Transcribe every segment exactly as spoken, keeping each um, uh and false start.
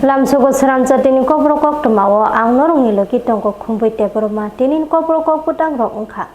Lamsogo sram jatini kokborok koktwmao ang norokni logi tongo Khumbui Debbarma. Tinini kokborok kokbwtangrok wngkha.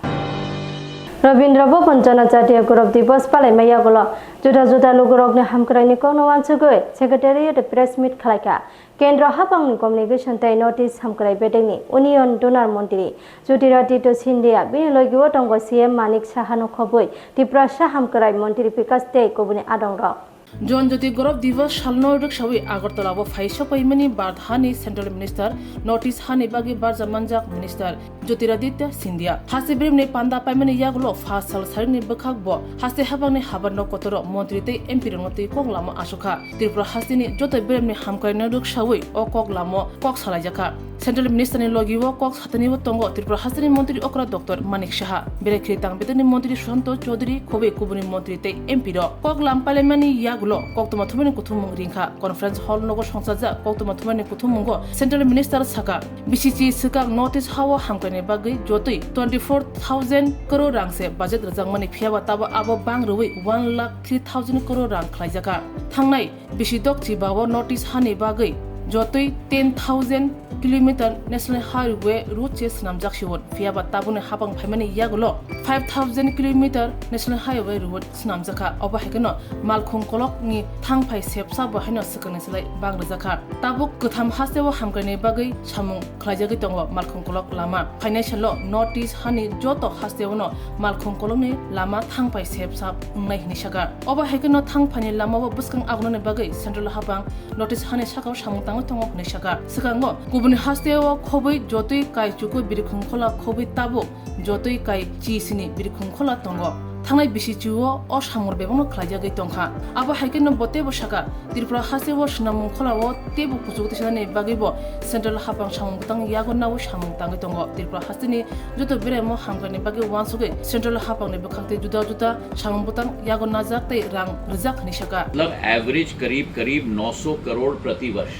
Rabindra Bhaban Janajatiya Gaurav Divas palaima yagulo juda juda lugurokni hamkraini kokno uansugwi Secretariat press meet khalaikha. Kendro hapangni communication tei notice hamkrai bedekni Union Donor Montri Jyotiraditya Scindia, bini logio tongo C M Manik Saha no khobwi Tiprasa hamkrai Montri Bikash tei kubuni adongrok. Janajatiya Gaurav Divas salno rwksawi Agartala o phai sokpaimani Bharat hani Central Minister, North East hani bagwi barja manjak Minister Jyotiraditya Scindia. Haste beremni panda paimani yagulo phas sal sarini bwkhak bo haste hapangni habar nok kotoro montri tei M P rokno twi kok lama asukha. Tripura hasteni joto beremni hamkraino rwksawi o kok lamo kok salaijakha. Central Minister ni logi o kok satanibo tongo Tripura hasteni montri okra Doctor Manik Saha, berai khiri tang bedekni montri Sushanta Chowdhury, khobwi kubuni montri tei M P rok. Kok lam pailaimani yagulo koktwma thumani kuthumung ringkha. Conference hall nogo songchajak koktwma thumani kuthumungo Central Minister saka, B C C swkang North East hao hamkraini bagwi jotwi twenty four thousand crore rang se budget rwjakmani, phiyaba tabo abo bang rwui one lakh three thousand crore rang khlaijakha. Thangnai bisi dokchi bao North East hani bagwi jotwi ten thousand kilometer National Highway route se swnamjak siwon, phiyaba tabukni hapang phaimani yagulo five thousand kilometer National Highway route swnamjakha. Obo hai kheno malkhung kolokni thangphai sepsa bo haino swkangni slai bang rwjakha. Tabuk kwtham hasteo hamkraini bagwi samung khlaijagwi tongo malkhung kolok lama. Phainai salo North East hani joto hasteo no malkhung kolokni lama thangphai sepsa wngnai hinwi sakha. Obo hai kheno thangphaini lamao bwskang agonani bagwi Central hapang North East hani sakao samung tangwi tongo hinwi sakha. Swkango kubuni hasteo khobwi jotwi kai chukwi birikhung khola khobwi tabuk jotwi kai chi sini birikhung khola tongo. Thangnai bisi chio o samung bebakno khlaijagwi tongkha. Abo hai kheno bo teibo sakha, Tripura hasteo swnamung kholao teibo kuchugo tisanani bagwibo Central hapang samung bwtang yago naui samung tangwi tongo. Tripura hasteni joto beraimo hamkraini bagwi uansugwi Central hapangni bwkhaktwi juda juda samung bwtang yago najak tei rang rwjak hinwi sakha. मतलब एवरेज करीब करीब नौ सौ करोड़ प्रति वर्ष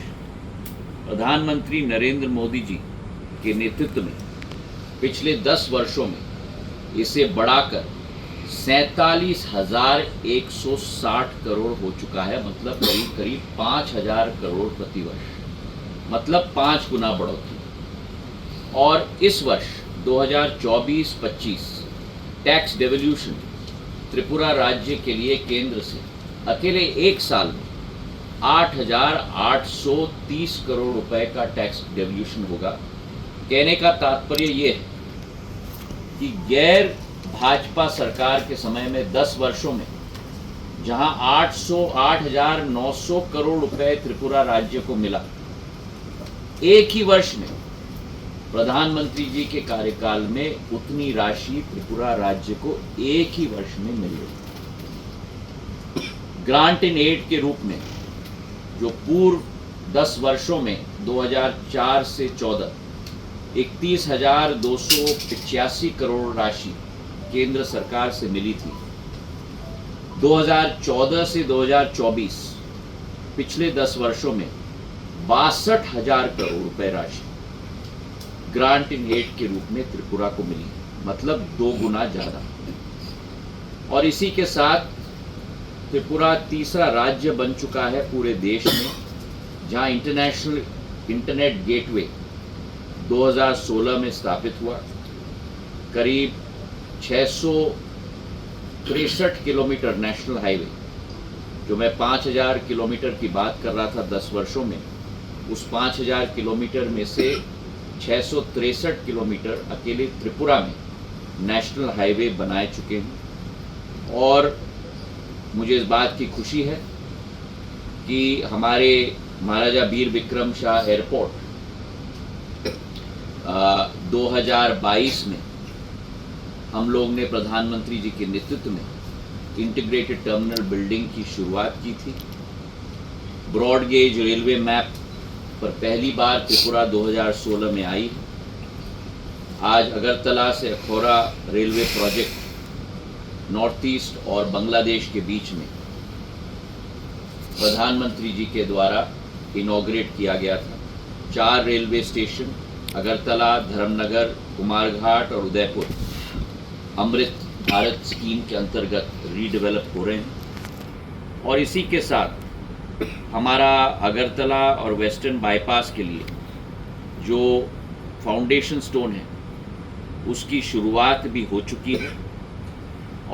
प्रधानमंत्री नरेंद्र मोदी जी के नेतृत्व में पिछले दस वर्षों में इसे बढ़ाकर सैंतालीस हजार एक सौ साठ करोड़ हो चुका है, मतलब करीब करीब पाँच हजार करोड़ प्रति वर्ष, मतलब पाँच गुना बढ़ोतरी। और इस वर्ष दो हज़ार चौबीस पच्चीस टैक्स डेवोल्यूशन त्रिपुरा राज्य के लिए केंद्र से अकेले एक साल में आठ हज़ार आठ सौ तीस करोड़ रुपए का टैक्स डेवोल्यूशन होगा। कहने का तात्पर्य ये है कि गैर भाजपा सरकार के समय में दस वर्षों में जहां आठ सौ, आठ हज़ार नौ सौ करोड़ रुपए त्रिपुरा राज्य को मिला, एक ही वर्ष में प्रधानमंत्री जी के कार्यकाल में उतनी राशि त्रिपुरा राज्य को एक ही वर्ष में मिल रही। ग्रांट इन एड के रूप में जो पूर्व दस वर्षों में दो हज़ार चार से चौदह इकतीस हज़ार दो सौ पचासी करोड़ राशि केंद्र सरकार से मिली थी, दो हज़ार चौदह से दो हज़ार चौबीस, पिछले दस वर्षों में बासठ हज़ार करोड़ रुपए राशि ग्रांट इन एड के रूप में त्रिपुरा को मिली, मतलब दो गुना ज़्यादा। और इसी के साथ त्रिपुरा तीसरा राज्य बन चुका है पूरे देश में, जहां इंटरनेशनल इंटरनेट गेटवे दो हज़ार सोलह में स्थापित हुआ। करीब छह सौ तिरसठ किलोमीटर नेशनल हाईवे, जो मैं पाँच हज़ार किलोमीटर की बात कर रहा था दस वर्षों में, उस पाँच हज़ार किलोमीटर में से छह सौ तिरसठ किलोमीटर अकेले त्रिपुरा में नेशनल हाईवे बनाए चुके हैं। और मुझे इस बात की खुशी है कि हमारे महाराजा वीर विक्रम शाह एयरपोर्ट, अ, दो हज़ार बाईस में हम लोग ने प्रधानमंत्री जी के नेतृत्व में इंटीग्रेटेड टर्मिनल बिल्डिंग की शुरुआत की थी। ब्रॉड गेज रेलवे मैप पर पहली बार त्रिपुरा दो हज़ार सोलह में आई है। आज अगरतला से Akhaura railway project north east और बांग्लादेश के बीच में प्रधानमंत्री जी के द्वारा इनॉग्रेट किया गया था। चार रेलवे स्टेशन, अगरतला, धर्मनगर, कुमारघाट और उदयपुर, अमृत भारत स्कीम के अंतर्गत रीडेवलप हो रहे हैं। और इसी के साथ हमारा अगरतला और वेस्टर्न बाईपास के लिए जो फाउंडेशन स्टोन है, उसकी शुरुआत भी हो चुकी है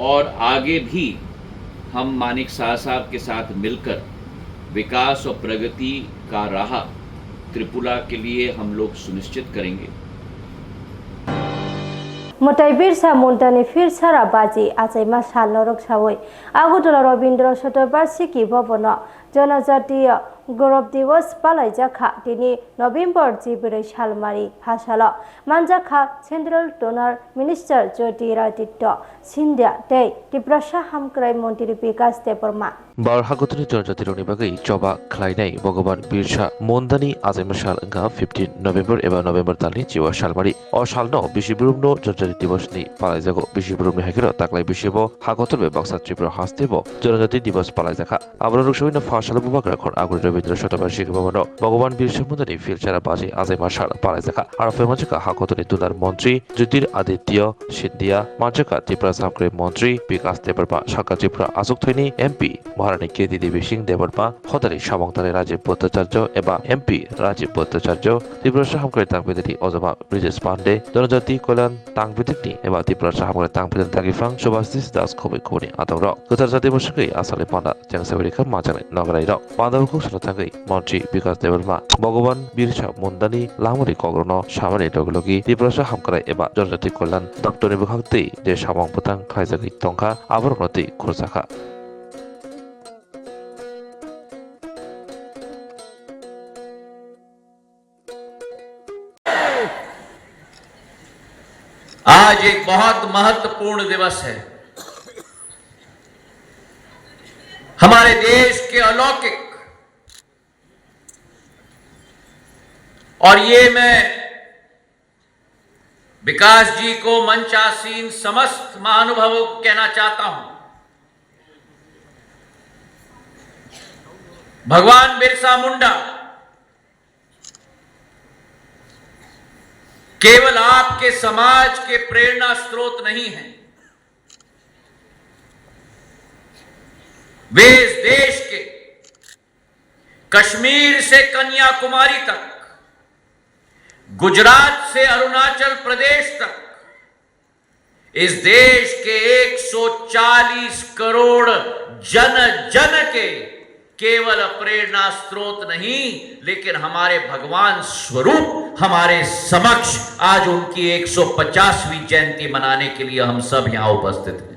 और आगे भी हम मानिक शाह साहब के साथ मिलकर विकास और प्रगति का राह त्रिपुरा के लिए हम लोग सुनिश्चित करेंगे। Mwtai Birsa Mundani phir sara baji achaima salno rwksawi Agartala Rabindra Shatabashiki Bhavanno Janajatiya Gaurav Diwas palaijak kha. Tini November chibrwi salmari phasalo manjak kha Central Donor Minister Jyotiraditya Scindia tei Tiprasa Hamkrai Montri Bikas Debbarma. Bharat hakotorni jonojati rokni bagwi choba khlainai Bhagwan Birsa Mundani achaima sal wngkha fifteen November eba November talni chiwa salmari. O salno bisi borokno Janajati Diwas ni palaijago. Bisi borokni hai kheno taklai bisi bo hakotor bai baksa Tripura haste bo Janajati Diwas palaijakha. Abono rwksawino phasalo Bubagra khor Agartala Rabindra Shatabashiki Bhavanno Bhagwan Birsa Mundani phir sara baji achaima sal palaijakha. Aro phaimanjakha hakotorni dunar montri Jyotiraditya Scindia, manjakha Tiprasa Hamkrai Montri Bikas Debbarma, sakha Tripura achukthani M P Maharani Kirti Devi Singh Debbarma, hodani samung tangnai Rajiv Bhattacharya eba M P Rajiv Bhattacharya, Tiprasa Hamkrai Tangbidirni Ojama Brijesh Pandey, Janajati Kalyan Tangbidirni eba Tiprasa Hamkrai Tangbidirni Dagiphang Subhashish Das khobwi khobni atongrok. Kwthar jati bwswkwi asalni panda chengsawi rikha majani nogarairok. Panda bukhuk sana thangwi Montri Bikas Debbarma Bhagwan Birsa Mundani langmani kokrokno samani logi logi Tiprasa Hamkrai eba Janajati Kalyan Doptorni bwkhak twi je samung bwtang khlaijagwi tongkha, aborokno twi khurjakha. आज एक बहुत महत्वपूर्ण दिवस है। हमारे देश के अलौकिक, और ये मैं विकास जी को, मंचासीन समस्त महानुभावों को कहना चाहता हूं, भगवान बिरसा मुंडा केवल आपके समाज के प्रेरणा स्रोत नहीं है, वे इस देश के कश्मीर से कन्याकुमारी तक, गुजरात से अरुणाचल प्रदेश तक, इस देश के एक सौ चालीस करोड़ जन जन के केवल प्रेरणा स्रोत नहीं, लेकिन हमारे भगवान स्वरूप, हमारे समक्ष आज उनकी एक सौ पचासवीं जयंती मनाने के लिए हम सब यहाँ उपस्थित हैं।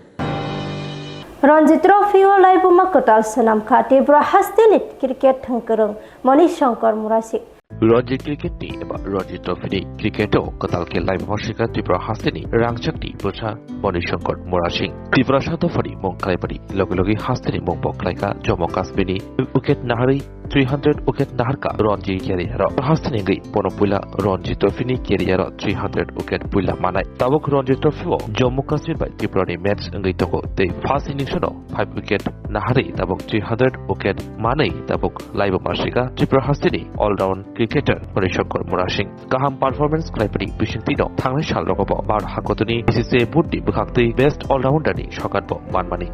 Ranji Trophy o laibuma kwtal swnam kha Tripura hasteni cricket thwngkwrwng Mani Shankar Murasing. Ranji cricket ni eba Ranji Trophy ni cricket o kwtal khe laibuma swikha Tripura hasteni rangchakni bwsa Mani Shankar Murasing. Tripura sa dophani mung khlaimani logi logi hasteni mung bo khlaikha Jammu Kashmir ni wicket naharwi three hundred wicket naharkha Ranji career o. Hasteni wngwi bono puila Ranji Trophy ni career o three hundred wicket puila manai. Tabuk Ranji Trophy o Jammu Kashmir bai Tripura ni match wngwi tongo tei first innings o no five wicket naharwi tabuk three hundred wicket manwi tabuk laibuma swikha Tripura hasteni all-round cricketer Mani Shankar Murasing. Kaham performance khlaimani bisingtwi no thangnai salrogo bo Bharat hakotorni B C C I board ni bwkhaktwi best all-rounder ni sokat bo manmani.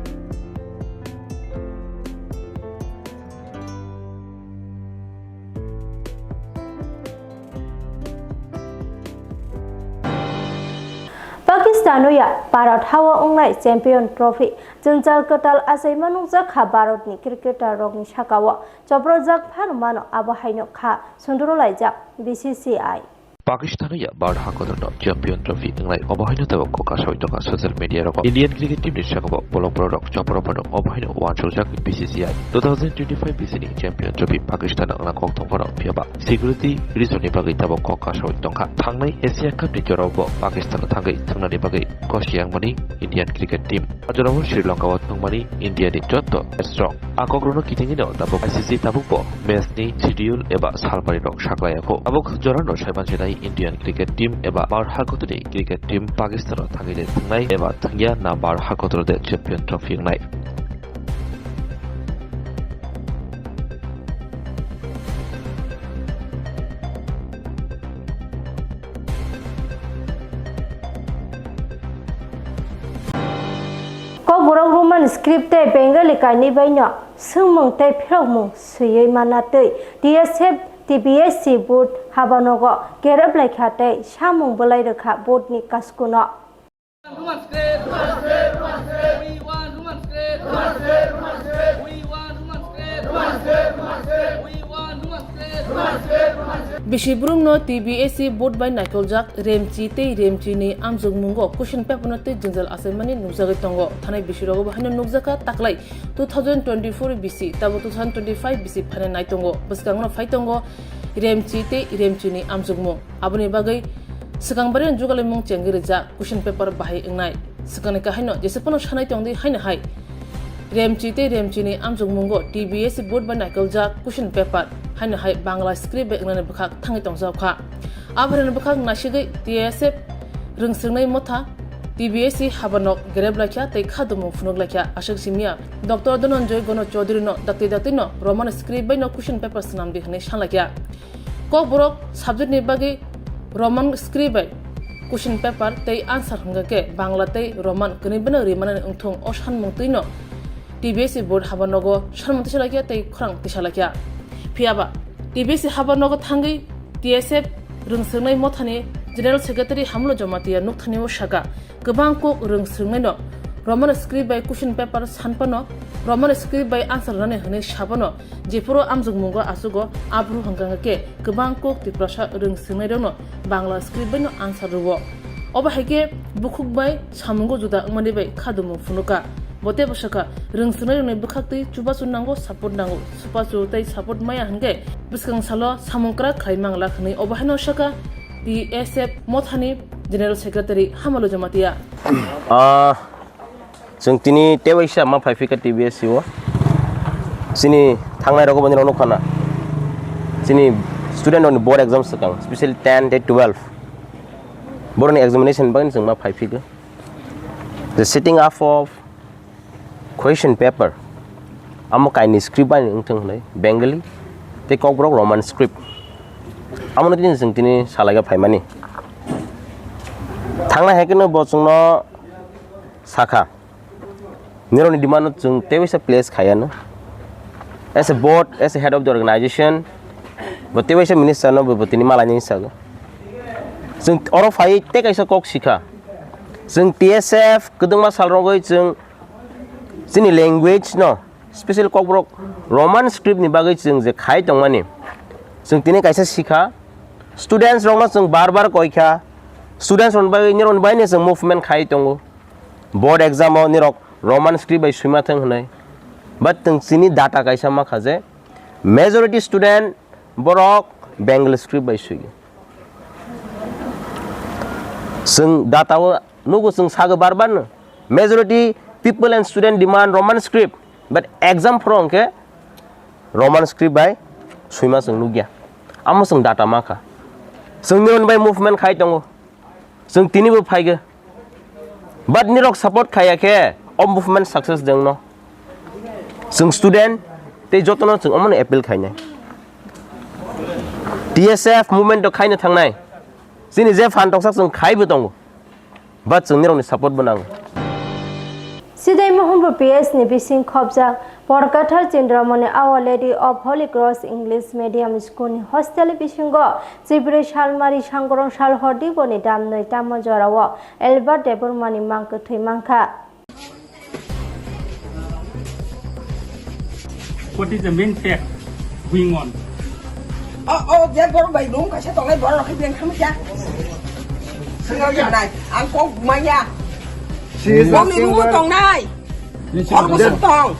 Pakistan o ya Bharat hao wngnai Champion Trophy jwngjal kwtal achaima nukjak kha Bharatni cricketer rokni sakao. Choprojak phano mano abo haino kha sundurolaijak B C C I. Pakistan ya Bharat hakotorno Champion Trophy wngnai obo haino tabuk kok kasawi tongkha social media rogo. Indian cricket team ni sakao bolong borok rok chopro phano obo haino uansukjak B C C I. Two thousand twenty-five B C ni Champion Trophy Pakistan wngna kok tongphano phiyaba security reason ni bagwi tabuk kok kasawi tongkha. Thangnai Asia Cup ni jorao bo Pakistan thangwi thwngnani bagwi kosiyangmani Indian cricket team. A jorao Sri Lanka o thwngmani India ni jotto match rok. A kokrokno kitingino tabuk I C C tabukbo match ni schedule eba salmari rok saklaiya kho. Tabuk jorano saimansinai Indian cricket team eba Bharat hakotorni cricket team Pakistan o thangwi de thwngnai eba thwngya na Bharat hakotoro de Champion Trophy wngnai. Kokborok Roman script tei Bengali kainwi baino Swngmung tei phirokmung swiwi manna twi T S F T P S C board habanogo kerep laikha tei samung bwlai rwkha board ni kaskuno. Bisi brumno T B S C board bai naikoljak Remchi tei Remchini amjokmungo question paper no tei jwngjal achaimani nukjagwi tongo. Thanai bisi rogo bo haino nukjakha taklai two thousand twenty-four bisi, tabo two thousand twenty-five bisi phainai nai tongo. Bwskango no phai tongo Remchi tei Remchini amjokmung. Aboni bagwi swkang barino jugalimung chengwi rijak question paper bahai wngnai. Swkangni kahaino jesa phano sanai tongdi haino hai Remchi tei Remchini amjokmungo T B S C board bai naikoljak question paper haino hai Bangla script bai wngnani bwkhak thangwi tongjaokha. Aphani bwkhak nasigwi T S F rwngswngnai motha T B S C habanok gerep laikha tei khadumung phunuk laikha. Aswk simiya Doctor Dhananjoy Gono Chaudhary no dakti dakti no Roman script bai no question paper swnamdi hwnwi sanlaikha. Kokborok subject ni bagwi Roman script bai question paper tei answer hwnkha khe Bangla tei Roman kwnwi beno rimanani wngthung o sanmung twi no T B S C board habanogo sanmung tisa laikya tei khorang tisa laikya. Phiyaba T B S C habanogo thangwi T S F rwngswngnai mothani General Secretary Hamulo Jamatia nukthani o saka, kwbang kok rwngswrwngnaino Roman script bai question paper sanphano Roman script bai answer rwnani hwnwi saphano jephuru amjokmungo achugo aphuru hwnkha khe kwbang kok Tiprasa rwngswrwngnairokno Bangla script baino answer rwo. Obo hai khe bukhuk bai samungo juda wngmani bai khadumung phunukha. Bo teibo sakha, rwngswrwngnairokni bwkhaktwi chubachu nango, support nango. Chubachu tei support maya hwnkhe bwskang salo samung kwrak khlai mangla hwnwi obo haino sakha T S F mothani General Secretary Hamulo Jamatia. Ah, chwng tini tewaisa ma phai phika T B S C o. Chini thangnai rogo bani rok nukha na. Chini student rokni board exam swkang, specially ten tei twelve. Borokni examination bagwi chwng ma phai phika. The setting up of question paper, amo kainwi script bai wngthang hwnwi Bengali tei Kokborok Roman script. Amo no tini chwng tini salaiga phaimani. Thangnai hai kheno bo chwngno sakha, nirokni demand no chwng tewaisa place khaiya no. As a board, as a head of the organization, bo tewaisa minister no bo tini malaini sago. Chwng oro phai tei kaisa kok sikha. Chwng T S F kwdwngma sal rogwi chwng chini language no, special Kokborok Roman script ni bagwi chwng je khai tongmani, chwng tini kaisa sikha. Students rokno chwng bar bar koi kha, students rokni bagwi nirokni bagwi no chwng movement khai tongo. Board exam o nirok Roman script bai swima thang hwnwi, but chwng chini data kaisa ma kha je majority student borok Bengali script bai swi. Chwng data o nugo, chwng sago bar bar no, majority people and student demand Roman script, but exam phoro hwnkhe Roman script bai swima chwng nukya. Amo chwng data ma kha. Chwng nirokni bai movement khai tongo. Chwng tini bo phaikhe. But nirok support khaiya khe o movement success de wngno. Chwng student tei jotono chwng omono appeal khainai. T S F movement o khaina thangnai. Chini je phan toksa chwng khaibo tongo. But chwng nirokni support bo nango. Sidai Mohonpur P S ni bising khobjak Porkathar Chindramani Our Lady of Holy Cross English Medium School ni hostel bisingo Chibri Salmari Sangkorong Salhordi boni damnoi tamo jorao Albert Debbarmani mang kwthwi mankha. What is the main fact going on? Oh, oh, je borok bai room kaisa tongnai borok rok khe beng khamya. Singal ya nai, ang kok manya. She is Bongni room tongnai. Principal. Hor bosong tong.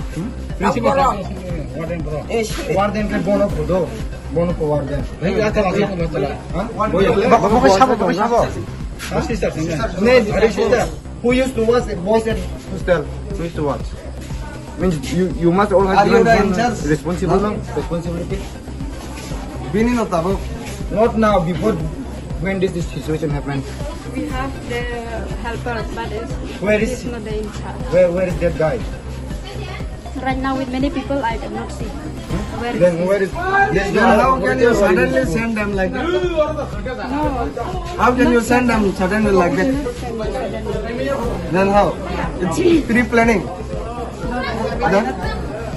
Principal. Ang borok. Warden bro. Eh, sini. Warden ke bono photo. Bono pho warden. Hey, ya chala, chala, chala. Ha? Warden. Bak, bak, sabo, bak, sabo. Ha? Sister, sister. Ne, sister. Who used to watch the boys and hostel? Who used to watch? Means you, you must all have Are you given the in some charge? Responsible, no? Responsibility. Bini no tabuk. Not now, before when did this situation happen? We have the helper, but it's, Where is he's not the in charge. Where, where is that guy? Right now with many people, I cannot see. Where Then is where is this Then how can you suddenly send them like that? No. How can you send them suddenly like that? Then how? It's pre-planning. Then?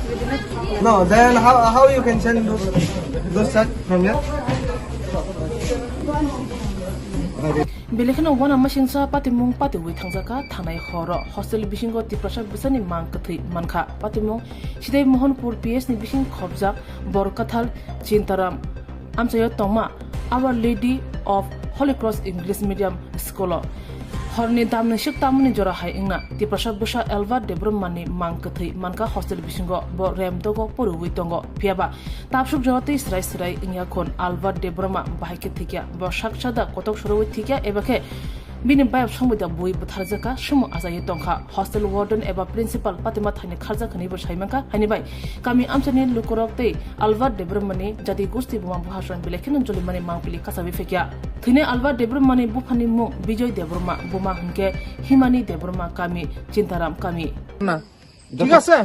We do not No, then how, how you can send those, those chat from here? Belai kheno uanamasingcha patimung patiui thangjaka thanai horo hostel bisingo Tiprasa bwsani mang kwthwi mankha. Patimung Sidai Mohanpur P S ni bising khobjak Borkathal Chintaram amchaio tongma Our Lady of Holy Cross English Medium School o horni damni sik tamoni jora hai wngna Tiprasa bwsa Albert Debbarma ni mang kwthwi mankha hostel bisingo bo rem dogo poriui tongo. Phiyaba tabsuk jora tei swrai swrai wngya khun Albert Debbarma bahai khe thikya, bo sak sada kotok soroui thikya eba khe bini bayap songbai da bui bwtharjakha, sumo achaiwi tongkha. Hostel warden eba principal patima thaini kharjak hwnwi bo sai mankha, haini bai kami amchaini lukurok tei Albert Debbarmani jati gosti buma buhasrang belai kheno jolimani mangpili kasawi phekya. Thwinai Albert Debbarmani buphani mung Bijoy Debbarma, buma hwnkhe Himani Debbarma, kami Chintaram kami. না, ঠিক আছে,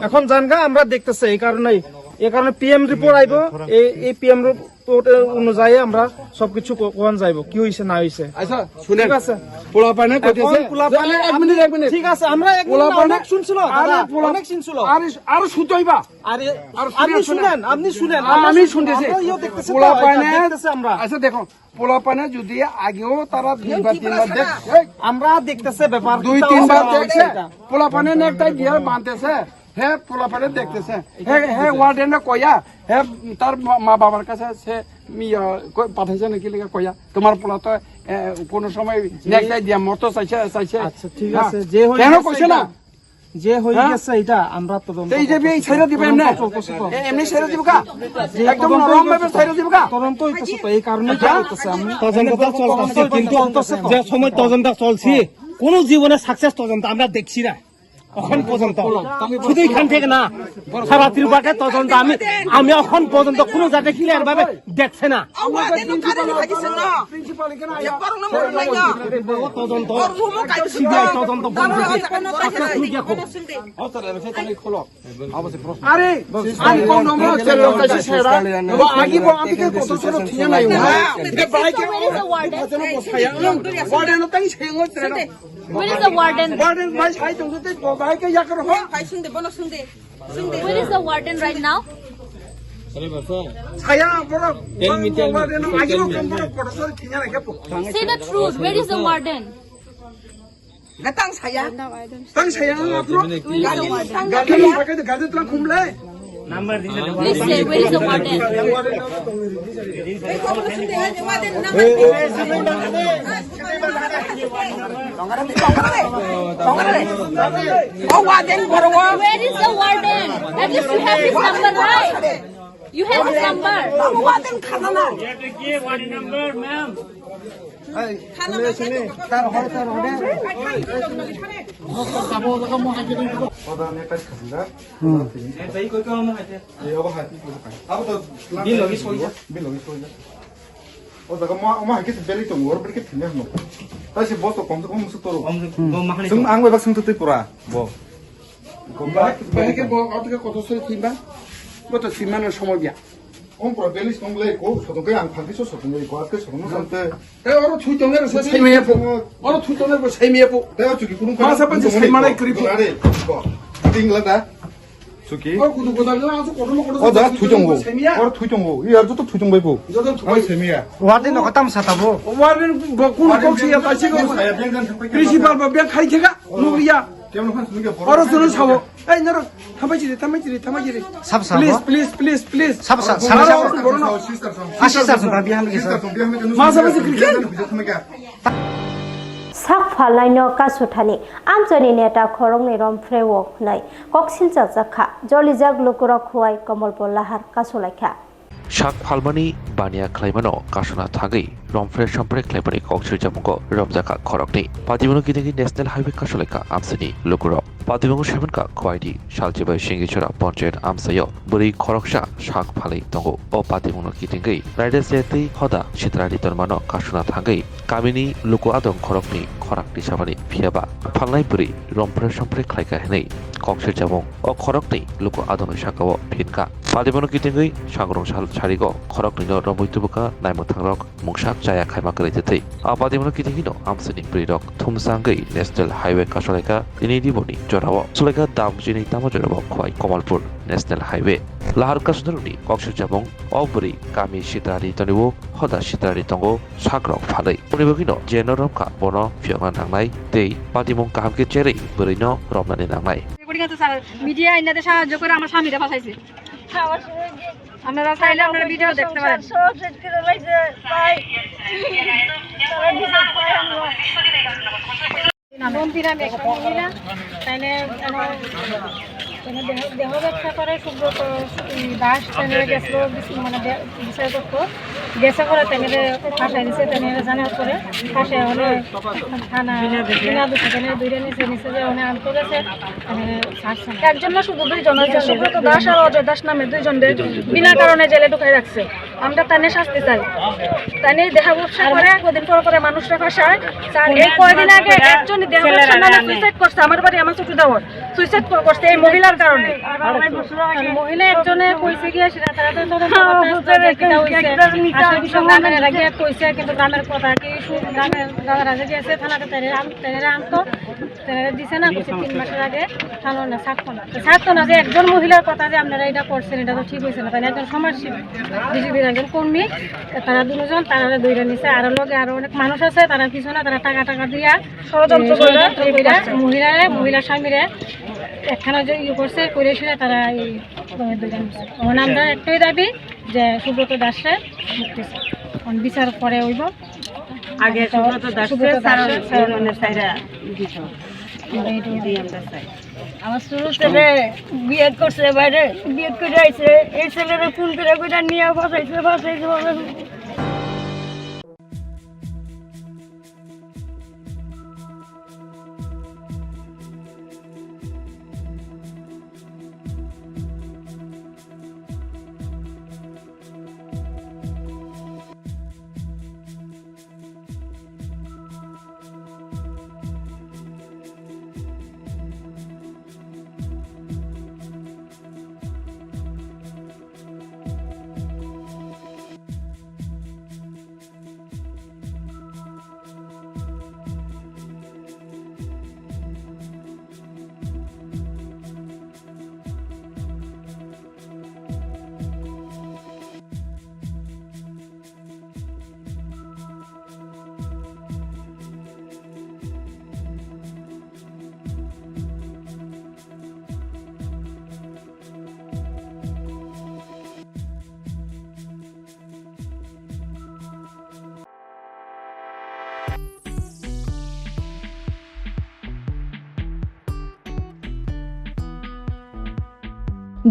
এখন জানগা আমরা দেখতেছে এই কারণেই, এই কারণে পিএম রিপোর্ট আইবো, এই এই পিএম রিপোর্ট অনুযায়ী আমরা সবকিছু কো- কোন যাইবো, কি হইছে না হইছে। আচ্ছা, শুনেন। ঠিক আছে। পোলাপানে এখন কইতেছে, পোলাপানে এক মিনিট, এক মিনিট। ঠিক আছে, আমরা এক মিনিট না, পোলাপানে অনেক শুনছিল, আরে দাদা, পোলা- অনেক শুনছিল। আরে, আরো শুনতে হইবা। আরে, আরো শুনে, আপনি শুনে। শুনেন, আপনি শুনেন, আ-, আমরা আমি শুনছি, শুনতেছি। আমরা ইয়েও দেখতেছি তো, পোলাপানে, এটা দেখতেছে আমরা। আচ্ছা, দেখো, পোলাপানে যদি আগেও তারা দুইবার তিনবার দেখ, এই, আমরা দেখতেছে ব্যাপার, দুই কিতা তিনবার অবস্থা দেখছে, এটা। পোলাপানে নেকটাই দিয়ে বাঁধতেছে, হ্যাঁ, পোলাপানে দেখতেছে, হ্যাঁ, হ্যাঁ, ওয়ার্ডেনে কইয়া, হ্যাঁ, তার মা, মা বাবার কাছে সে, ইয়া, কই-, পাঠাইছে নাকি লেগে কইয়া, তোমার পোলা তো, এ, কোনো সময় নেকটাই দিয়া মরতো চাইছে, চাইছে। আচ্ছা, ঠিক হ্যাঁ। আছে, যে হয়ে কেন গেছে কইছে এটা, না? যে হয়ে হ্যাঁ? গেছে এটা আমরা তদন্ত তো এই যে এই করতেছি। ছাইরা দিবে এমনি? তদন্ত চলতেছে তো। এ, এমনি ছাইরা দিবে কা? যে একদম তদন্ত নরম ভাবে হইতেছে। ছাইরা দিবে কা? তদন্ত হইতেছে তো, এই কারণেই তো হ্যাঁ? করতেছে আমি। তদন্ত তো চলতেছে, তদন্ত কিন্তু চলতেছে তো। যে সময় তদন্ত চলছে, কোনো জীবনে সাকসেস তদন্ত আমরা দেখছি না এখন পর্যন্ত। শুধু এখান থেকে না, সারা ত্রিপুরাতে তদন্ত আমি, আমি এখন পর্যন্ত কোনো জায়গায় ক্লিয়ার ভাবে দেখছে না। Awa den no kare ni hagi sengno. Borok no borok lai no. তদন্ত, Borok no kai CBI todonto. Borok no kai sengno. আরে, আমি কোন নম্বর হচ্ছে লোক আছে সেরা? বা আগে বা আমি কে কত ছোট ঠিক নাই। এটা ভাই কে Where is the warden? Where is the warden? Warden ভাই সাই তুমি তো ভাই কে ইয়া করো। Where is the warden right now? ছায়া বড়। Warden আগে কোন বড় পড়াশোনা ঠিক নাই। Say the truth. Where is the warden? Datang saya. Tang saya apa? Gari, gari pakai tu gari telah kumlai. Please say, where is the warden? Oh, warden, boro. Where is the warden? At least you have his number, right? You have his number. Babu, warden khana na. Warden number, ma'am. Hey, sini, sini. Tar hore, tar hore. Oda ne pai khasida. Hmm. Ei, obo hai. Abo to bill logi soja. Bill logi soja. O jaga mo, mo hai ke beli tongo, oro beli ke thina hano. Tai se bo to kom se kom se toro. Kom se, bo mahani. Sung ang bai bak sung tu pura. Bo. Bahai ke bo auto ke kotor soi thimba. Bo to simano somoy biya. Om pura belis tong le ko, sotong ke ang phanti so sotong le ko, aske sotong no sante. Te oro thui tong le se sai me po. Oro thui tong le ko sai me po. Te o chuki kurung. Ma sa pan sai mana kri po. Are ko. Ting la da. Chuki. O kudu kudu la so kotor mo kotor. O da thui tong go. Oro thui tong go. I ar joto thui tong bai po. Joto thui bai. Sai me ya. Warden no katam sa tabo. Warden bo kun kok si ya ta si ko. Principal ba beng khai thega. Nugriya. Oro sunu sabo. Ei, noro, thambai chiri, thambai chiri, thambai chiri. Sab sabo. Please, please, please, please. Sab sa, sab sa. Aro, oro, oro, no. Ah, sister song, bihamni sister song, bihamni song. Ma sabo chiri. Sak phalnaino kasuthani, amchaini neta khoroknwi romphre o hwnwi koksil chajak kha, jolijak lukurok Khowai Komolpur lahar kasulaikha. Sak phalmani baniya khlaimano kasuna thangwi romphre somphre khlaimani kok sirjamungo romjakha khoroknwi. Patimungo kitingwi National Highway kasulaikha amsini lukurok. Patimungo saimankha Khowai di Salchibai Singichora Panchayat amsaio bwrwi khoroksa sak phalwi tongo. O patimungo kitingwi raida se twi hoda sitrani tormano kasuna thangwi kamini luku adong khoroknwi khorak tisamani phiyaba phalnai bwrwi romphre somphre khlaikha hwnwi kok sirjamung. O khoroknwi luku adongni sakao phinkha. Patimungo kitingwi sangrong sal sarigo khoroknwino romwi tubukha naimwthangrok mungsa chaya khaima kwrwi twi. A patimungo kitingwino amsini bwrwirok thumsangwi National Highway kasulaikha tini diboni jorao. Sulaikha dam chini tamo jorao Khowai Komolpur. National Highway. Lahar Kasudharoni kok sujamung o bwrwi kami sitrani tonwi hoda sitrani tongo sakrok phalwi. Boni bagwino je no romkha bono phiyokna nangnai tei patimung kaham khe cherwi bwrwino romnani nangnai. Recording আছে sir, media এনাদের সাহায্য করে আমার স্বামীরা ফাঁসাইছে। আপনারা চাইলে আপনারা ভিডিও দেখতে পারেন। মন্দিরা মেঘা মহিলা, তাইলে কোনো কোনো দেহ, দেহ ব্যবসা করে সুব্রত, উম, দাস, তাইলে গেছিল বিশ-, মানে দে-, বিষয়বস্তু গেছে করে তাইলে ফাঁসাই দিছে, তাইলে জানার পরে ফাঁসে হলে থানা বিনা দোষে তাইলে দুইটা নিচে নিচে যে ওখানে আনতে গেছে, তাইলে ছাড়ছে না। একজন না শুধু দুইজন, ওই যে সুব্রত দাস আর অজয় দাস নামে দুইজনরে বিনা কারণে জেলে ঢুকাই রাখছে। আমরা তাইলে শাস্তি চাই। তাইলে দেহ ব্যবসা করে, কদিন পর পরে মানুষরা ফাঁসায়। স্যার, এই কয়দিন আগে একজনই দেহ ব্যবসা নামে সুইসাইড করছে আমার বাড়ি, আমার ছোট দেওর। সুইসাইড করছে এই মহিলার কারণে। আর মহিলা একজনে কইছে গিয়া সেটা তারা তো তদন্ত করতে আসছে যে কিতা হইছে। আসলে বিষয় গ্রামের এরা গিয়া কইছে, কিন্তু গ্রামের কথা কি সু-, গ্রামের দাদারা যে গেছে থানাতে তাইলে আন-, তাইলে আনতো, তাইলে দিছে না, কইছে তিন মাসের আগে থানা না ছাড়তো না। তো ছাড়তো না যে একজন মহিলার কথা যে আপনারা এটা করছেন, এটা তো ঠিক হইছে না। তাইলে একজন সমাজসেবী, বিজেপির একজন কর্মী, তারা দুজন, তারা দৌড়ে নিছে। আরো লগে আরো অনেক মানুষ আছে, তারা পিছনে তারা টাকা টাকা দিয়া ষড়যন্ত্র এই করে ষড়যন্ত্র এই করে করে মহিলারে, মহিলা স্বামীরে একখানা যে ইয়ে করছে, করে সেটা তারা এই দমে দমে নিছে। এখন আমরা একটাই দাবি যে সুব্রত দাসরে মুক্তি চাই। এখন বিচার পরে হইব। আগে তো সুব্রত দাসরে সুব্রত ছাড়ো, দাসরে ছাড়ো। এই মানে ছাইরা দিত। আমরা এইটাই এটাই আমরা চাই। আমার ছোট ছেলে বিএড করছে বাইরে, বিএড করে আইছে, এই ছেলেরে ফোন করে করে নিয়ে ফাঁসাইছে, ফাঁসাইছে, ফাঁসাইছে।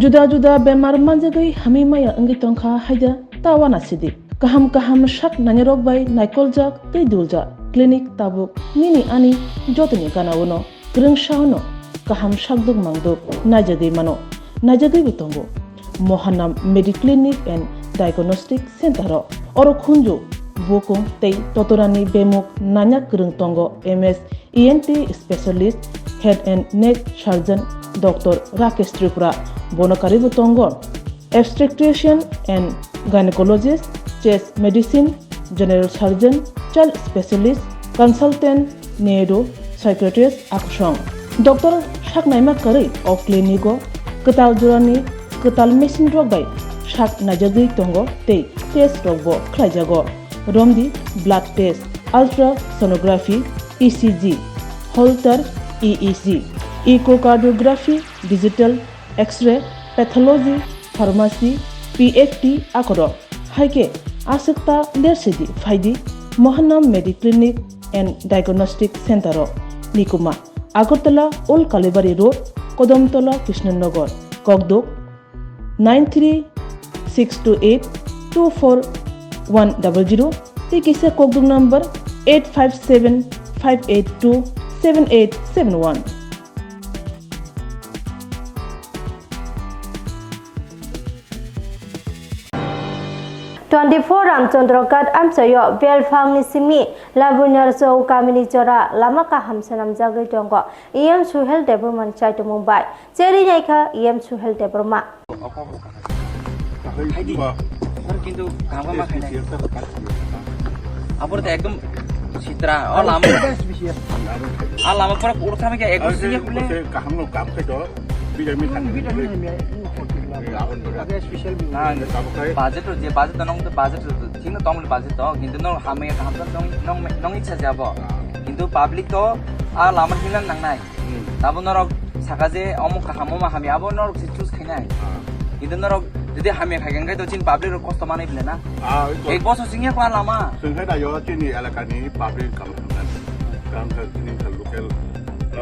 Juda juda bemar manjagwi hamwi maya wngwi tongkha haida ta uanasidi. Kaham kaham sak nainarok bai naikoljak tei duljak clinic tabuk nini ani jotoni gana-o no kwrwngsa-o no kaham sakduk mangduk naijagwi mano, naijagwibo tongo. Mohanam Mediclinic and Diagnostic Center o oro khunju, bukung tei totorani bemuk nanya kwrwng tongo, M S E N T specialist, head and neck surgeon Doctor Rakesh Tripura. Bono karwibo tongo obstetrician and gynecologist, chest medicine, general surgeon, child specialist, consultant, neuro, psychiatrist, akusong. Doctor sak naima kwrwi o clinic o kwtal jorani kwtal machine rok bai sak naijagwi tongo tei test rok bo khlaijago. Romdi blood test, ultrasonography, E C G, Holter E E G, echocardiography, digital X-ray, pathology, pharmacy, P F T akorok. Hai khe aswk ta lersidi phaidi Mohanam Mediclinic and Diagnostic Center o, Nikuma, Agartala Old Kalibari Road, Kodamtola, Krishnanagar, Kokduk, nine three six two eight two four one double zero, tei kisa Kokduk number eight five seven five eight two seven eight seven one. Twenty-four Ramchandra Ghat amchaio belphangni simi Labunyar Chowk kamini jora lama kaham swnamjagwi tongo E M Suhel Debbarmani chaitumung bai. Cherwi naikha E M Suhel Debbarma. Haidi. Oro kintu kaham ma khainai. Abor de ekdom sitra. O lama. A lama pura pura thami khe ekdom sini kule. Kaham no kam khai do. Bidar mi thang. Bidar mi thang. Special. Ah, budget to je budget to nong to budget to, thik no tong budget to, kintu nong hamya kaham to nong, nong, nong icha jabo. Kintu public to a lama hilan nangnai. Hmm. Tabo norok saka je omo kaham, omo hamya, abo norok se choose khainai. Ah. Kintu norok jodi hamya khai khe to chin public rok kosto manai bile na. Ah, oi to. Ek bosor singya kwa lama. Sengkhe da yo chini elaka ni public kam khamnai. Kam kha chini kha local.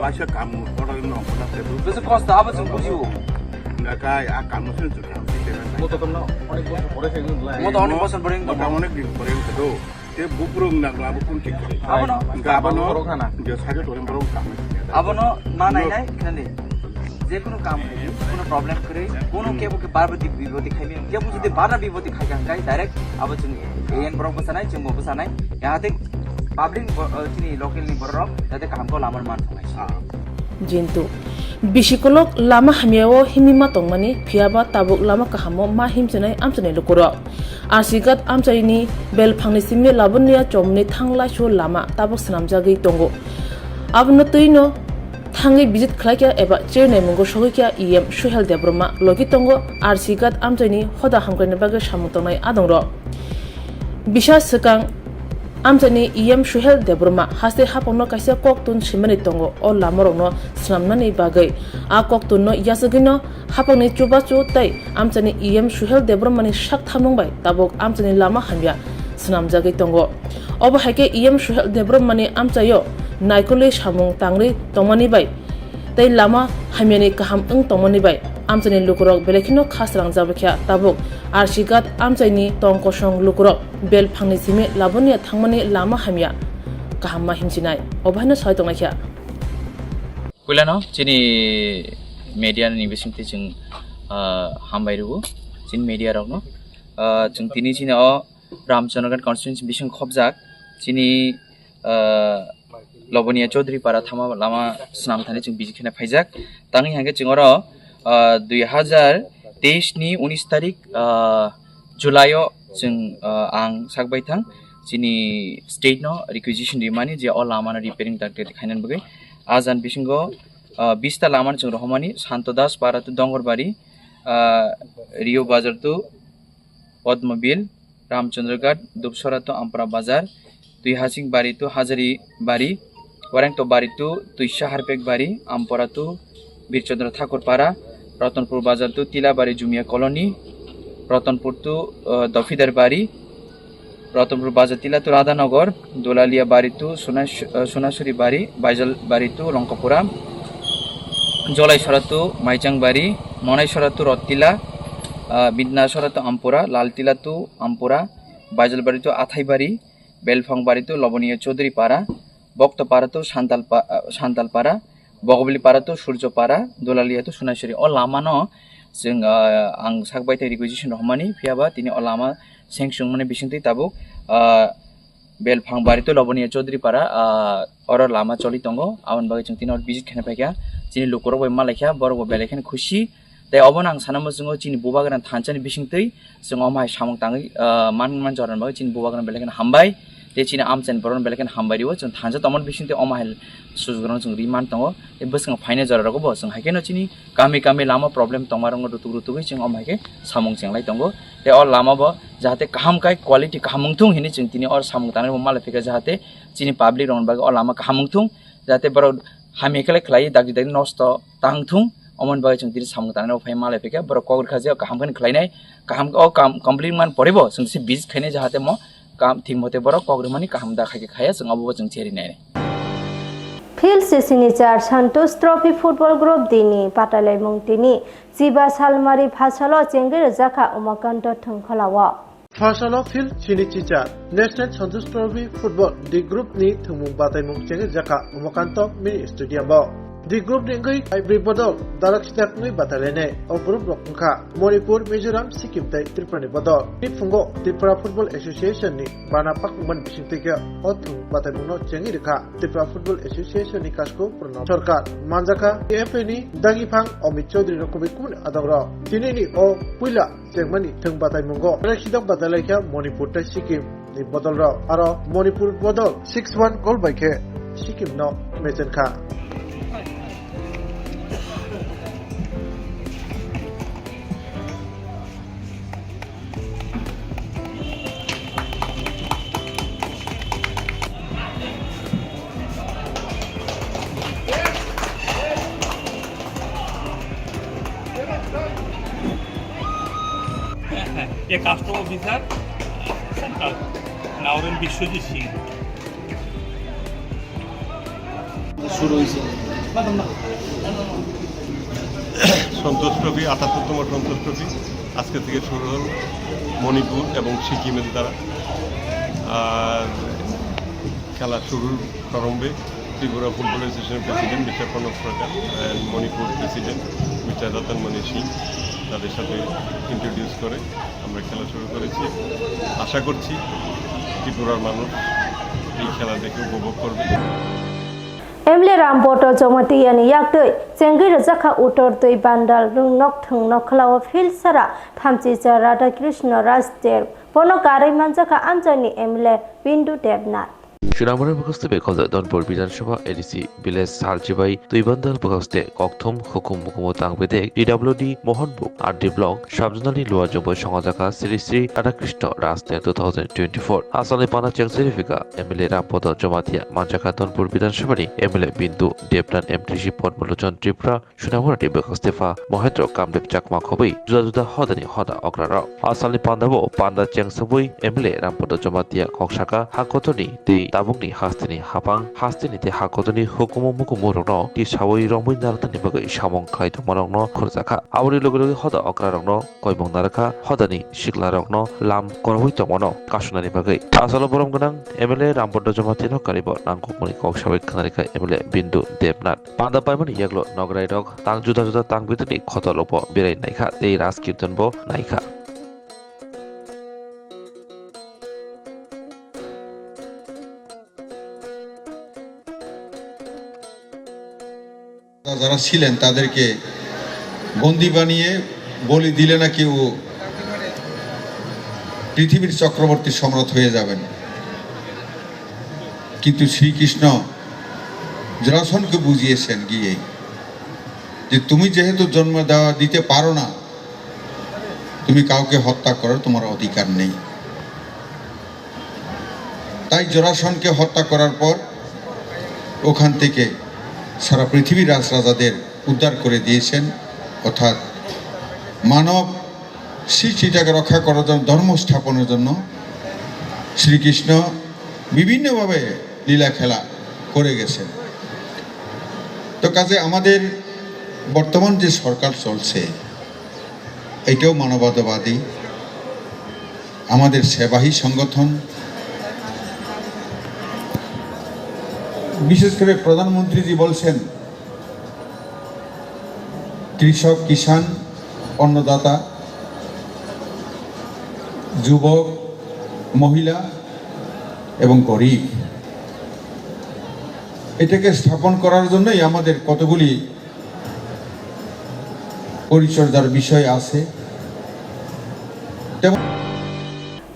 Laisa kam order no kona te. Bese kosto abo chwng bujio. Nga kai a kam no sen chwng kam si te na. Mo to kam no onek bosor pore se nung lai. Mo to onek bosor pore nung. Mo to onek din pore nung do. Te bukrung nang labu kun tik kare. Abono. Nga abono. Borok hana. Nga sajo torim borok kam. Abono ma nai nai khande. Je kono kam hai, kono problem kare, kono kebo ke bar biboti khai mi, kebo jodi bar biboti khai kang kai direct abo chwng A N borok bwsanai, chwng bo bwsanai. Yahate public bo, eh, chini local ni borok jate kaham ko lamar man thongnai. Jintu. Bisikolok lama hamyao himima tongmani, phiyaba tabuk lama kahamo ma himchinai amchinai lukurok. Arsigat amchaini belphangni simi Labonia chomni thanglaisu lama tabuk swnamjagwi tongo. Abono twino thangwi visit khlaikha eba chirnai mungo sogwikha E M Suhel Debbarma logi tongo Arsigat amchaini hoda hamkrai bagwi samung tongnai adongrok. Bisa swkang amchaini E M Suhel Debbarma haste hapangno kaisa koktun swimani tongo o lamarokno swnamnani bagwi. A koktunno yachagwino hapangni chubachu tei amchaini E M Suhel Debbarmani sak thamung bai tabuk amchaini lama hamya swnamjagwi tongo. Obo hai khe E M Suhel Debbarmani amchaio naikolwi samung tangwi tongmani bai tei lama hamyani kaham wng tongmani bai amchaini lukurok belai kheno kha srangjak kha. Tabuk Arsigat amchaini tong kosong lukurok belphangni simi Labonia thangmani lama hamya kaham ma himchinai. Obo haino sai tongnai kha. Puilano chini media ni bisingtwi chwng, ah, hambai rwo chini media rokno. Ah, chwng tini chini o Ramchandraghat constituency bising khobjak chini, ah, Loboniya Chaudhary para thama lama swnam thani chwng visit khena phaijak. Tangwi hangkhe chwng oro, ah, dui hazar teis ni unis tarik, ah, July o chwng, ah, ang sak bai thang chini state no requisition rimani je o lama no repairing tak tak khainani bagwi. A jan bisingo, ah, bis ta lama no chwng rohormani Santo Das para to Dongorbari, ah, Rio Bazar to Padmabil, Ramchandraghat, Dupsora to Ampara Bazar, Tuihasing Bari to Hajari Bari, Warengto Bari to Tuisa Harpek Bari, Ampara to Birchandra Thakur Para, Ratanpur Bazar to Tila Bari Jumia Colony, Ratanpur to, uh, Dofidar Bari, Ratanpur Bazar Tila to Radhanagar, Dolalia Bari to Sunas-, uh, Sunasuri Bari, Baijal Bari to Longkapura, Jolaisora to Maichang Bari, Monaisora to Rotila, uh, Bidnasora to Ampura, Laltila to Ampura, Baijalbari to Athaibari, Belphangbari to Loboniya Chaudhary Para, Boktopara to Santal pa-, ah, Santal Para, Bogobili Para to Surjo Para, Dolalia to Sunaisuri. O lama no chwng, ah, ang sak bai tei requisition rohormani, phiyaba tini o lama seng chwngmani bisingtwi tabuk, ah, Belphangbari to Loboniya Chaudhary Para, ah, oro lama choli tongo. Aboni bagwi chwng tini oro visit khaina phaikha. Chini lukurok bai malaikha, borok bo belai kheno khusi. Tei obono ang sana muchungo chini bubagrani thansa ni bisingtwi chwng omo hai samung tangwi, ah, man, man jorani bagwi chini bubagrani belai kheno hambai. Tei chini amchaini borokno belai kheno hambai rio. Chwng thansa tongmani bisingtwi omo hai sujugrokno chwng ri man tongo. Tei bwskango phainai jorarokbo chwng hai kheno chini kami kami lama problem tongmarokno rutuk rutugwi chwng omo hai khe samung chenglai tongo. Tei o lama bo jahate kaham khai quality kaham wngthung hinwi chwng tini o samung tangnai bo malai phikha jahate chini public rokni bagwi o lama kaham wngthung. Jahate borok hamya khe lai khlai dagi dagi nosto tang thung, omoni bagwi chwng tini samung tangnai phai malai phikha, borok kok rwkha je kaham khe khlainai, kaham o kam complete man pore bo chwng se visit khainai jahate mo kam thik mote borok kok rwmani kaham da khai khe khaya chwng obo bo chwng cheri nai. Field sisini char Santosh Trophy Football Group D ni patalaimung tini chiba salmari phasalo chengri rwjakha Umakanta Thwngkhwlao. Phasalo field sini chicha National Santosh Trophy Football D Group ni thwngmung bataimung chengwi jakha Umakanto Mini Stadium o. D Group ni wngwi Aibri bodol darak sidak wngwi batailainai. O group rok wngkha Manipur, Mizoram, Sikkim tei Tripura ni bodol. Ni phungo Tripura Football Association ni bana pakmungmani bisingtwi khe o thwng bataimungno chengwi rwkha Tripura Football Association ni kasku Pranab Sarkar, manjakha T F A ni dagi phang Amit Chaudhary rok kubui kubuni adongrok. Tini ni o puila chengmani thwng bataimungo. Rek sidok batailaikha Manipur tei Sikkim ni bodolrok. Aro Manipur bodol six one goal bai khe Sikkim no mechenkha. A custom officer, central, Naorem বিশ্বজিৎ সিং। শুরু হয়েছে। সন্তোষ ট্রফি, আটাত্তরতম সন্তোষ ট্রফি আজকে থেকে শুরু হল মণিপুর এবং সিকিমের দ্বারা। আর খেলা শুরুর প্রারম্ভে ত্রিপুরা ফুটবল অ্যাসোসিয়েশনের প্রেসিডেন্ট মিস্টার প্রণব সরকার and মণিপুর প্রেসিডেন্ট মিস্টার রতন মণি সিং তাদের সাথে ইন্ট্রোডিউস করে আমরা খেলা শুরু করেছি। আশা করছি ত্রিপুরার মানুষ এই খেলা দেখে উপভোগ করবে। M L A Rambodo Jamatia ni yaktwi chengwi rwjakha Uttor Twi Bandal rwngnok thwngnok khlao field sara thamchicha Radhakrishna Raster, bono karwi manjakha amchaini M L A Bindu Debnath. Sunamura bwkhaste bekholjak Donpur Bidhan Sabha A D C village Sarchibai Twibandal bwkhaste kokthum hukum mukumu tang bedek D W D Mohanbuk R D block subzonal ni luajwngbo songojakha Sri Sri Radhakrishna Raster two thousand twenty-four. Asalni pana chengchiri phika M L A Rampodo Jamatia manjakha Donpur Bidhan Sabha ni M L A Bindu Debnath M T C Padmalochon Tripura Sunamura ni bwkhaste pha Mohendro Kamdeb Chakma khobwi juda juda hodani hoda okrarok. Asalni pandao panda chengsubui M L A Rampodo Jamatia kok saka ha kotorni tei tabukni hasteni hapang, hasteni tei ha kotorni hukumu mukumu rokno tisaui romwi narwknani bagwi samung khlai tongmarokno khurjakha. Aboni loge loge hoda okrarokno koimung narwkha hodani siklarokno lam korwi tongmano kasunani bagwi. Asalo borom gwnang M L A Rampodo Jamatia no karibo nangkukmani kok sabai khwnarikha M L A Bindu Debnath. Panda paimani yaglo nograi rok tang juda juda tang bidini khotol bo berai naikha tei ras kirton bo naikha. যারা ছিলেন তাদেরকে বন্দি বানিয়ে বলি দিলে নাকি ও পৃথিবীর চক্রবর্তী সম্রাট হয়ে যাবেন। কিন্তু শ্রীকৃষ্ণ জরাসনকে বুঝিয়েছেন গিয়ে যে, "তুমি যেহেতু জন্ম দেওয়া দিতে পারো না, তুমি কাউকে হত্যা করার তোমার অধিকার নেই।" তাই জরাসনকে হত্যা করার পর ওখান থেকে সারা পৃথিবীর রাজরাজাদের উদ্ধার করে দিয়েছেন, অর্থাৎ মানব সৃষ্টিটাকে রক্ষা করার জন্য, ধর্ম স্থাপনের জন্য শ্রীকৃষ্ণ বিভিন্নভাবে লীলা খেলা করে গেছেন। তো কাজে আমাদের বর্তমান যে সরকার চলছে, এটাও মানবতাবাদী, আমাদের সেবাহী সংগঠন। বিশেষ করে প্রধানমন্ত্রীজি বলছেন, কৃষক, কিষাণ, অন্নদাতা, যুবক, মহিলা এবং গরিব, এটাকে স্থাপন করার জন্যই আমাদের কতগুলি পরিচর্যার বিষয় আছে। তেমন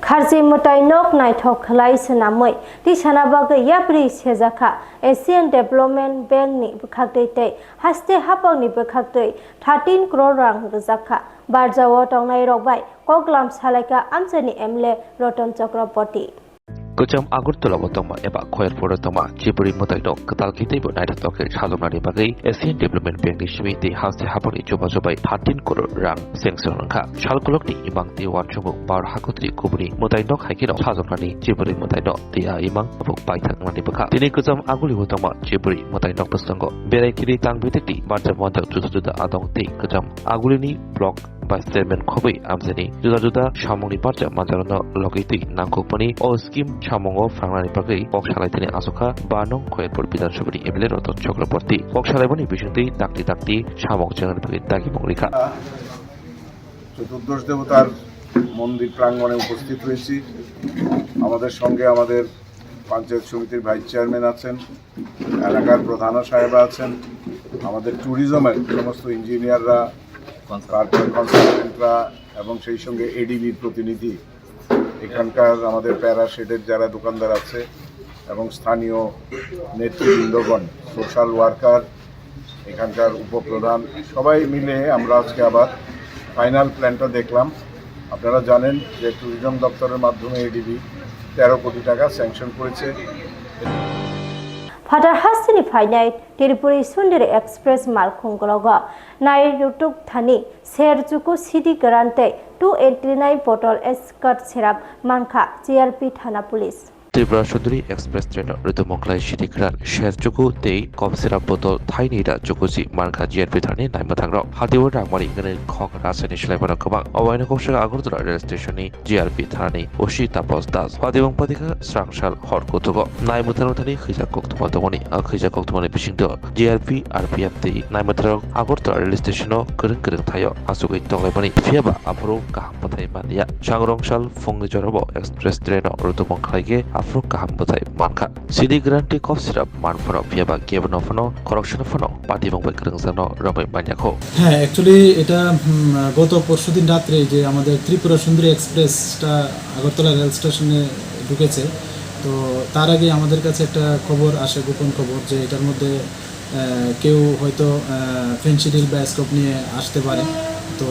Kharchi mwtai nok naithok khlai swnamwi tisana bagwi yapri sejakha Asian Development Bank ni bwkhaktwi tei haste hapangni bwkhaktwi thirteen crore rang rwjakha. Barjao tongnai rok bai koklam salaikha amchaini M L A Roton Chakraborty. Kwcham Agartala o tongma eba Khoyerpur o tongma Chiburi mwtai nok kwtal khe teibo naithotok khe sajoknani bagwi Asian Development Bank ni simi tei haste hapangni chubachu bai thirteen crore rang sanction wngkha. Salkolokni imang tei uansukmung bar hakotri kubuni mwtai nok hai kheno sajoknani Chiburi mwtai nok tei a imang tabuk paithaknani bwkha. Tini kwcham aguli o tongma Chiburi mwtai nok bwskango berai kiri tang bitikni barjak manjak juda juda adong tei kwcham agulini block vice chairman khobwi amchaini juda juda samungni barjak manjakrokno logitwi nangkukmani o scheme samungo phrwngnani bagwi kok salaithani achukha ba nung Khoyerpur Bidhan Sabhani M L A Roton Chakraborty. Kok salaimani bisingtwi dakti dakti samung chengnani bagwi dagimung rikha. চতুর্দশ দেবতার মন্দির প্রাঙ্গণে উপস্থিত হয়েছি। আমাদের সঙ্গে আমাদের পঞ্চায়েত সমিতির ভাইস চেয়ারম্যান আছেন, এলাকার প্রধানও সাহেব আছেন, আমাদের ট্যুরিজমের সমস্ত ইঞ্জিনিয়াররা, তারপর কনসালটেন্টরা এবং সেই সঙ্গে এডিবির প্রতিনিধি, এখানকার আমাদের প্যারা শেডের যারা দোকানদার আছে এবং স্থানীয় নেতৃবৃন্দগণ, সোশ্যাল ওয়ার্কার, এখানকার উপপ্রধান, সবাই মিলে আমরা আজকে আবার ফাইনাল প্ল্যানটা দেখলাম। আপনারা জানেন যে ট্যুরিজম দপ্তরের মাধ্যমে এডিবি তেরো কোটি টাকা স্যাংশন করেছে। Phatar hasteni phainai Tripuri Sundari Express malkhung gologo nai rutuk thani Serchuku City Grand tei two eighty nine bottle escort syrup mankha G R P thana police. Tripura Sundari Express train o Rutumungkhlai City Grand Serchuku tei cough syrup bottle thaini da chukusi mankha G R P thani naimwthangrok. Hatiwi rangmani hwnwi khok rasani swlaimanok kwbang. Obaino kok swkang Agartala rail station ni G R P thanani O C Tapos Das. Patibung patikha srangsal hor kuthugo. Naimwthang thani khijak koktwma tongmani. A khijak koktwmani bisingtwi G R P, R P F tei naimwthangrok Agartala rail station o kwrwng kwrwng thaio achugwi tonglaimani. Phiyaba aphuru kaham bwthai manliya. Sangrongsal phungni jorabo express train o Rutumungkhlai khe aphuru kaham bwthai mankha. City Grand tei cough syrup man phano phiyaba kebono phano khoroksano phano patibung bai kwrwngjakno romwi manya kho. হ্যাঁ, actually এটা, উম, গত পরশুদিন রাত্রে যে আমাদের ত্রিপুরা সুন্দরী এক্সপ্রেসটা আগরতলা রেল স্টেশনে ঢুকেছে, তো তার আগে আমাদের কাছে একটা খবর আসে, গোপন খবর, যে এটার মধ্যে, আহ, কেউ হয়তো, আহ, ফেন্সিডিল বা স্কোপ নিয়ে আসতে পারে। তো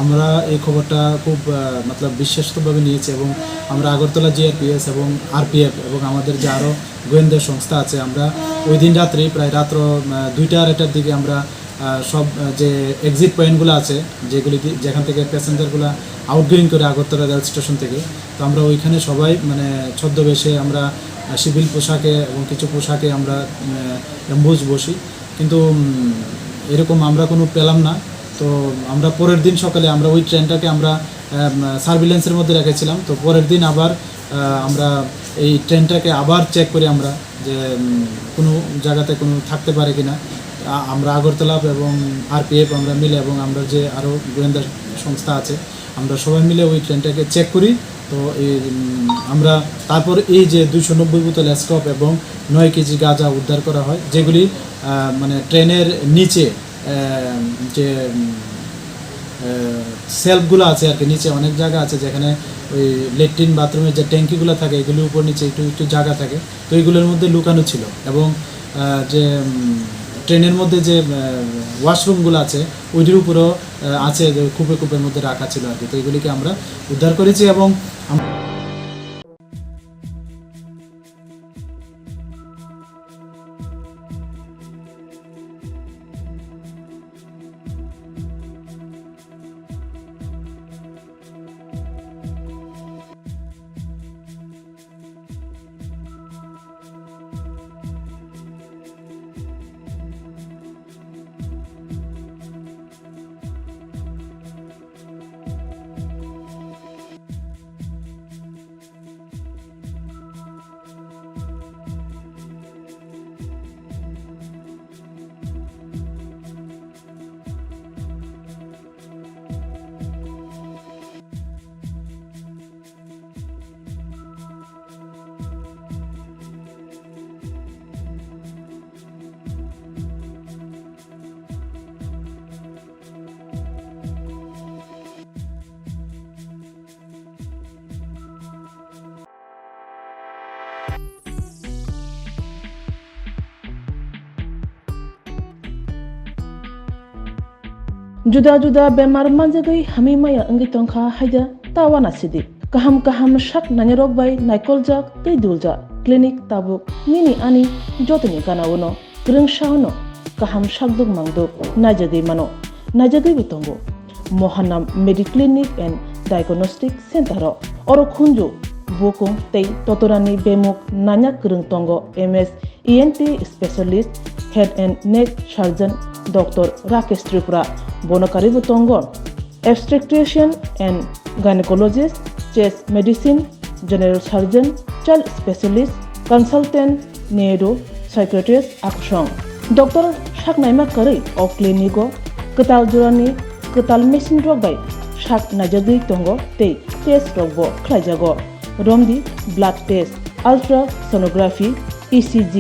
আমরা এই খবরটা খুব, আহ, মতলব বিশ্বস্তভাবে নিয়েছি এবং আমরা আগরতলা জিআরপিএস এবং আরপিএফ এবং আমাদের যে আরও গোয়েন্দা সংস্থা আছে, আমরা ওই দিন রাত্রেই প্রায় রাত্র, আহ, দুইটা আড়াইটার দিকে আমরা, আহ, সব, আহ, যে এক্সিট পয়েন্টগুলো আছে, যেগুলি দি-, যেখান থেকে প্যাসেঞ্জারগুলো আউটগোয়িং করে আগরতলা রেল স্টেশন থেকে, তো আমরা ওইখানে সবাই মানে ছদ্মবেশে আমরা, আহ, সিভিল পোশাকে এবং কিছু পোশাকে আমরা, আহ, অ্যাম্বুশ বসি। কিন্তু, উম, এরকম আমরা কোনো পেলাম না। তো আমরা পরের দিন সকালে আমরা ওই ট্রেনটাকে আমরা, আহ, সার্ভিলেন্সের মধ্যে রেখেছিলাম। তো পরের দিন আবার, আহ, আমরা এই ট্রেনটাকে আবার চেক করি আমরা যে, উম, কোনো জায়গাতে কোনো থাকতে পারে কিনা। আ-, আমরা আগরতলা এবং আরপিএফ আমরা মিলে এবং আমরা যে আরও গোয়েন্দা সংস্থা আছে, আমরা সবাই মিলে ওই ট্রেনটাকে চেক করি। তো এই, উম, আমরা তারপর এই যে দুইশো নব্বই বোতল স্কোপ এবং নয় কেজি গাঁজা উদ্ধার করা হয়, যেগুলি, আহ, মানে ট্রেনের নিচে, আহ, যে, উম, আহ, সেলফগুলো আছে আর কি, নিচে অনেক জায়গা আছে যেখানে ওই লেট্রিন বাথরুমের যে ট্যাঙ্কিগুলো থাকে, এগুলির উপর নিচে একটু একটু জায়গা থাকে, তো এইগুলোর মধ্যে লুকানো ছিল। এবং, আহ, যে, উম, ট্রেনের মধ্যে যে, আহ, ওয়াশরুমগুলো আছে, ওইটির উপরেও, আহ, আছে, যে কূপে কূপের মধ্যে রাখা ছিল আর কি। তো এগুলিকে আমরা উদ্ধার করেছি এবং আম- Juda juda bemar manjagwi hamwi maya wngwi tongkha haida ta uanasidi. Kaham kaham sak nainarok bai naikoljak tei duljak clinic tabuk nini ani jotoni gana-o no kwrwngsa-o no kaham sakduk mangduk naijagwi mano, naijagwibo tongo. Mohanam Mediclinic and Diagnostic Center-o oro khunju, bukung tei totorani bemuk nanya kwrwng tongo M S E N T specialist, head and neck surgeon Doctor Rakesh Tripura, bono karwibo tongo obstetrician and gynecologist, chest medicine, general surgeon, child specialist, consultant, neuro psychiatrist akusong. Doctor saknaima karwi o clinic-o kwtal jorani kwtal machine rok bai sak naijagwi tongo tei test rokbo khlaijago. Romdi blood test, ultrasonography, E C G,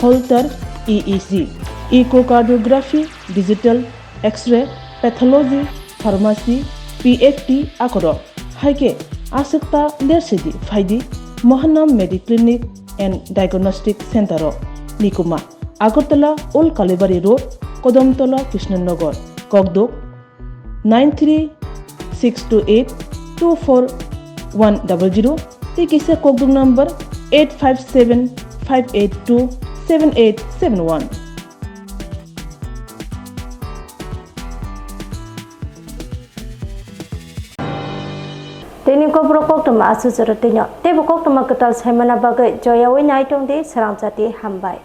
Holter E E G, echocardiography, digital X-ray, pathology, pharmacy, P F T akorok. Hai khe aswkta lersidi phaidi Mohanam Mediclinic and Diagnostic Center-o. Nikuma, Agartala Old Kalibari Road, Kodamtola, Krishnanagar, Kokduk, nine three six two eight two four one double zero tei kisa kokduk number eight five seven five eight two seven eight seven one. Tini kobrok koktwma aswk jora twino. Teibo koktwma kwtal saimana bagwi joyawi nai tongdi, srang chati, hambai.